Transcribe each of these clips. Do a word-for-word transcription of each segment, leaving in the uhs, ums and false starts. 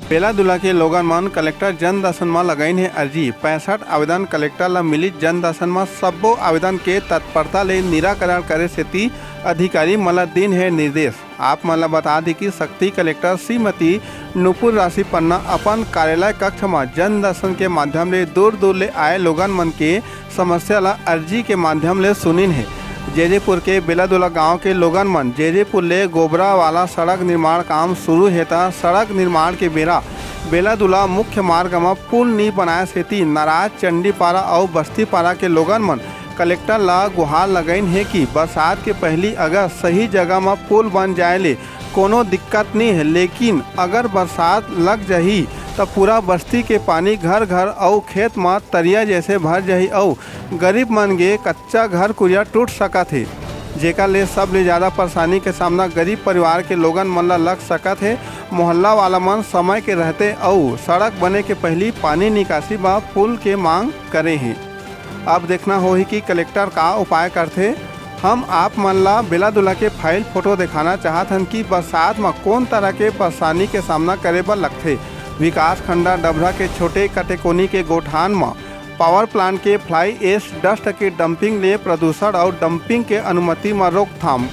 बेलादुला के लोगन मन कलेक्टर जन दर्शन म लगाइन हे अर्जी। पैंसठ आवेदन कलेक्टर ल मिलिस। जन दर्शन म सब्बो आवेदन के तत्परता ले निराकरण करे सेती अधिकारी मन ल दीन हे निर्देश। आप मन ल बता दी कि सक्ती कलेक्टर श्रीमती नूपुर राशि पन्ना अपन कार्यालय कक्ष म जन दर्शन के माध्यम ले दूर-दूर ले आए लोगन मन के समस्या ल अर्जी के माध्यम ले सुनिन हे। जेजेपुर के बेलादुला गांव के लोगन मन जेजेपुर ले गोबरा वाला सड़क निर्माण काम शुरू हे, त सड़क निर्माण के बेरा बेलादुला मुख्य मार्ग म पुल नी बनाए सेती नाराज चंडीपारा अउ बस्तीपारा के लोगन मन कलेक्टर ल गुहार लगाइन हे कि बरसात के पहिली अगर सही जगह म पुल बन जाए ले कोनो दिक्कत नी हे, लेकिन अगर बरसात लग जाही, त पूरा बस्ती के पानी घर-घर अउ खेत म तरिया जैसे भर जाही अउ गरीब मन के कच्चा घर कुरिया टूट सकत हे, जेकर ले सबले ज्यादा परेशानी के सामना गरीब परिवार के लोगन मन ल लग सकत हे। मोहल्ला वाला मन समय के रहते अउ सड़क बने के पहिली पानी निकासी बर पुल के मांग करे हे। अब देखना होही कि कलेक्टर का उपाय करथे। हम आप मन ला बेलादुला के फाइल फोटो दिखाना चाहत हन कि बरसात म कोन तरह के परेशानी के सामना करे बर लगथे। विकास खंडा डभरा के छोटे कटेकोनी के गोठान म पावर प्लांट के फ्लाई एश डस्ट के डंपिंग ले प्रदूषण अउ डंपिंग के अनुमति म रोकथाम।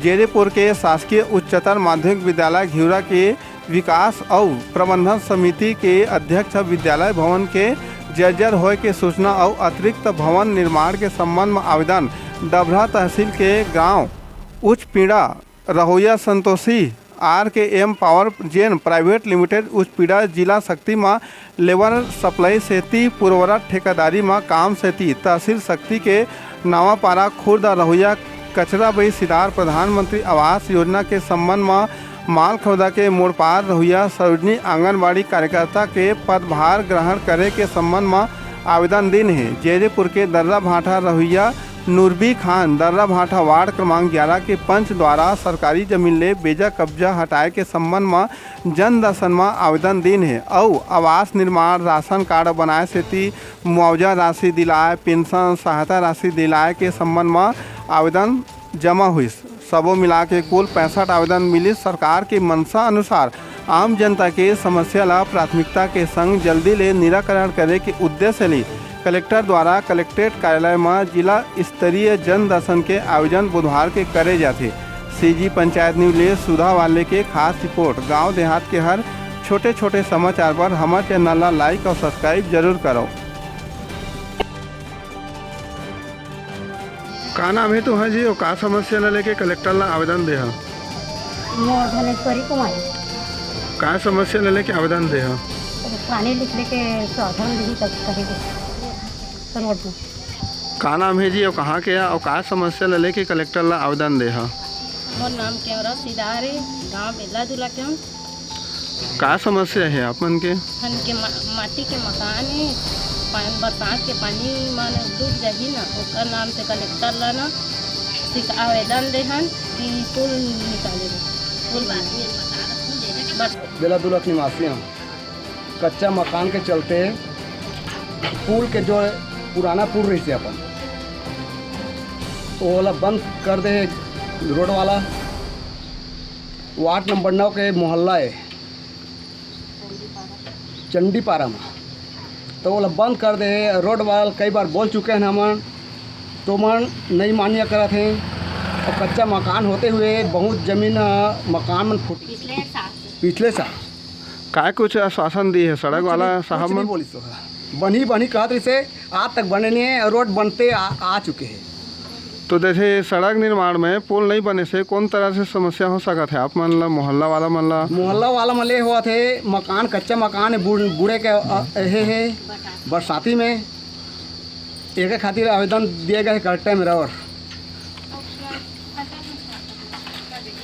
जेरेपुर के शासकीय उच्चतर माध्यमिक विद्यालय घिउरा के विकास अउ प्रबंधन समिति के अध्यक्ष विद्यालय भवन के जर्जर होए के सूचना अउ अतिरिक्त भवन निर्माण के संबंध म आवेदन। डभरा तहसील के गांव उचपीड़ा रहोइया Santoshi R K M power gen private limited Uchpida जिला सक्ती म लेबर सप्लाई सेती पुरवरा ठेकेदारी म काम सेती तहसील सक्ती के नावापारा खुर्द रहोइया कचराबई सिदार प्रधानमंत्री आवास योजना के संबंध म मालखौदा के मोड़पार रहोइया सरोजनी आंगनबाड़ी कार्यकर्ता के पदभार ग्रहण करे के संबंध म आवेदन दिन हे। जेरेपुर के दर्रा भाठा रहोइया नूरबी खान दर्रा भाठा वार्ड क्रमांक ग्यारह के पंच द्वारा सरकारी जमीन ले बेजा कब्जा हटाए के संबंध म जन दर्शन म आवेदन दिन हे अउ आवास निर्माण, राशन कार्ड बनाए सेती मुआवजा राशि दिलाए, पेंशन सहायता राशि दिलाए के संबंध म आवेदन जमा होइस। सबो मिला के कुल पैंसठ आवेदन मिलिस। सरकार के मंशा अनुसार आम जनता के समस्या ल प्राथमिकता के संग जल्दी ले निराकरण करे के उद्देश्य ले कलेक्टर द्वारा कलेक्ट्रेट कार्यालय म जिला स्तरीय जन दर्शन के आयोजन बुधवार के करे जाथे। सीजी पंचायत न्यूज ले सुधा वाले के खास रिपोर्ट। गांव देहात के हर छोटे-छोटे समाचार बर हमर चैनल ला लाइक अउ सब्सक्राइब जरूर करव। का नाम हे तुंहर जी अउ का समस्या ला लेके कलेक्टर ला आवेदन दे हव? मोर धनेश्वरी कुमारी। का समस्या ला लेके आवेदन दे हव? पानी निकले के साधन नहीं कर सके रोड में। का नाम हे जी अउ कहाँ के आ अउ का समस्या ला लेके कलेक्टर ला आवेदन दे हव? मोर नाम केवरा सिदार हे, गांव बेला दुला के हूँ। का समस्या हे आप मन के? हमन के मा-, माटी के मकान हे, पान-, बरसात के पानी मन डूब जाही ना, ओकर नाम से कलेक्टर ला ना सिक-, आवेदन दे हन कि पुल निकाले बर। पुल बस। बेला दुला के निवासी हूँ। कच्चा मकान के चलते पुल के जो पुराना पुल रहिसे अपन, ओला बंद कर दे हे रोड वाला। वार्ड नंबर नौ के मोहल्ला हे चंडीपारा म, तो ओला बंद कर दे हे। रोड वाला कई बार बोल चुके हैं हमन, तो मन नहीं मान्य करत हे। और कच्चा मकान होते हुए बहुत जमीन, अ, मकान मन फूट पिछले साल। पिछले साल। काय कुछ आश्वासन दिए हे सड़क कुछ वाला नहीं, साहब कुछ नहीं मन? बोलिस तो हे। बनही, बनही कहत रहिसे, आज तक बने नहीं हे, रोड बनते आ, आ चुके हे। तो जैसे सड़क निर्माण में पुल नहीं बने से कौन तरह से समस्या हो सकत हे आप मन ला, मोहल्ला वाला मन ला? मोहल्ला वाला मन ले होवत हे, मकान, कच्चा मकान हे, बूढ़-, बूढ़े के, अ, हे, हे, बरसाती में, एके खातिर आवेदन दिए गए हे कलेक्टर में। और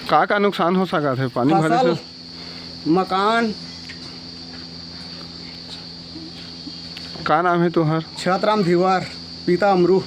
का का नुकसान हो सकत हे पानी भरे से? फसल, मकान। का नाम हे तुंहर? छतराम धीवर, पिता अमरू।